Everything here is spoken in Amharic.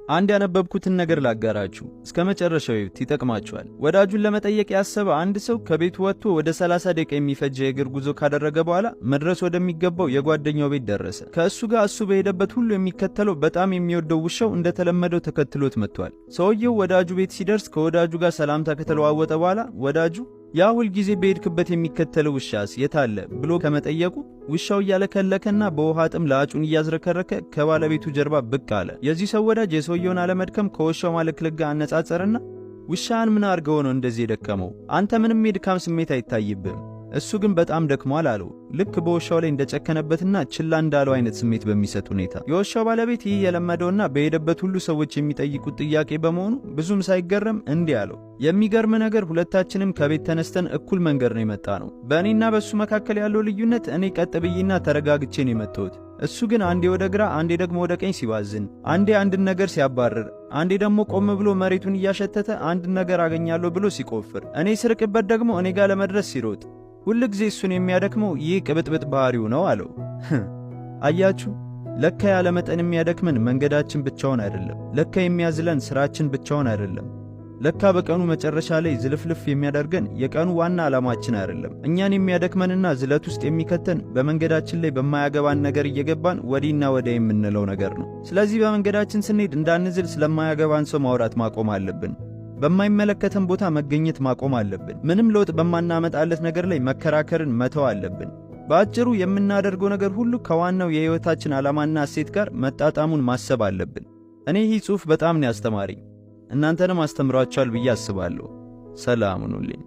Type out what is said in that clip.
አንድ ያነበብኩትን ነገር ላጋራችሁ። እስከ መጨረሻው ይዩት፣ ይጠቅማችኋል። ወዳጁን ለመጠየቅ ያሰበ አንድ ሰው ከቤቱ ወጥቶ ወደ 30 ደቂቃ የሚፈጅ የእግር ጉዞ ካደረገ በኋላ መድረስ ወደሚገባው የጓደኛው ቤት ደረሰ። ከእሱ ጋር እሱ በሄደበት ሁሉ የሚከተለው በጣም የሚወደው ውሻው እንደተለመደው ተከትሎት መጥቷል። ሰውየው ወዳጁ ቤት ሲደርስ ከወዳጁ ጋር ሰላምታ ከተለዋወጠ በኋላ ወዳጁ "ያ ሁል ጊዜ በሄድክበት የሚከተለው ውሻስ የታለ?" ብሎ ከመጠየቁ ውሻው እያለከለከና በውሃ ጥም ለአጩን እያዝረከረከ ከባለቤቱ ጀርባ ብቅ አለ። የዚህ ሰው ወዳጅ የሰውየውን አለመድከም ከውሻው ማለክለክ ጋር አነጻጸርና "ውሻህን ምን አድርገው ነው እንደዚህ የደከመው? አንተ ምንም የድካም ስሜት አይታይብህም፣ እሱ ግን በጣም ደክሟል" አለው። ልክ በውሻው ላይ እንደጨከነበትና ችላ እንዳለው አይነት ስሜት በሚሰጥ ሁኔታ። የውሻው ባለቤት ይህ የለመደውና በሄደበት ሁሉ ሰዎች የሚጠይቁት ጥያቄ በመሆኑ ብዙም ሳይገረም እንዲህ አለው። "የሚገርም ነገር ሁለታችንም ከቤት ተነስተን እኩል መንገድ ነው የመጣነው። በእኔና በእሱ መካከል ያለው ልዩነት እኔ ቀጥ ብዬና ተረጋግቼ ነው የመጣሁት። እሱ ግን አንዴ ወደ ግራ፣ አንዴ ደግሞ ወደ ቀኝ ሲባዝን፣ አንዴ አንድን ነገር ሲያባርር፣ አንዴ ደግሞ ቆም ብሎ መሬቱን እያሸተተ አንድን ነገር አገኛለሁ ብሎ ሲቆፍር፣ እኔ ስርቅበት ደግሞ እኔ ጋር ለመድረስ ሲሮጥ፣ ሁል ጊዜ እሱን የሚያደክመው ይህ ቅብጥብጥ ባህሪው ነው" አለው። አያችሁ፣ ለካ ያለ መጠን የሚያደክመን መንገዳችን ብቻውን አይደለም። ለካ የሚያዝለን ስራችን ብቻውን አይደለም። ለካ በቀኑ መጨረሻ ላይ ዝልፍልፍ የሚያደርገን የቀኑ ዋና ዓላማችን አይደለም። እኛን የሚያደክመንና ዝለት ውስጥ የሚከተን በመንገዳችን ላይ በማያገባን ነገር እየገባን ወዲህና ወዲያ የምንለው ነገር ነው። ስለዚህ በመንገዳችን ስንሄድ እንዳንዝል ስለማያገባን ሰው ማውራት ማቆም አለብን። በማይመለከተን ቦታ መገኘት ማቆም አለብን። ምንም ለውጥ በማናመጣለት ነገር ላይ መከራከርን መተው አለብን። በአጭሩ የምናደርገው ነገር ሁሉ ከዋናው የሕይወታችን ዓላማና እሴት ጋር መጣጣሙን ማሰብ አለብን። እኔ ይህ ጽሑፍ በጣም ነው ያስተማረኝ። እናንተንም አስተምሯችኋል ብዬ አስባለሁ። ሰላም ሁኑልኝ።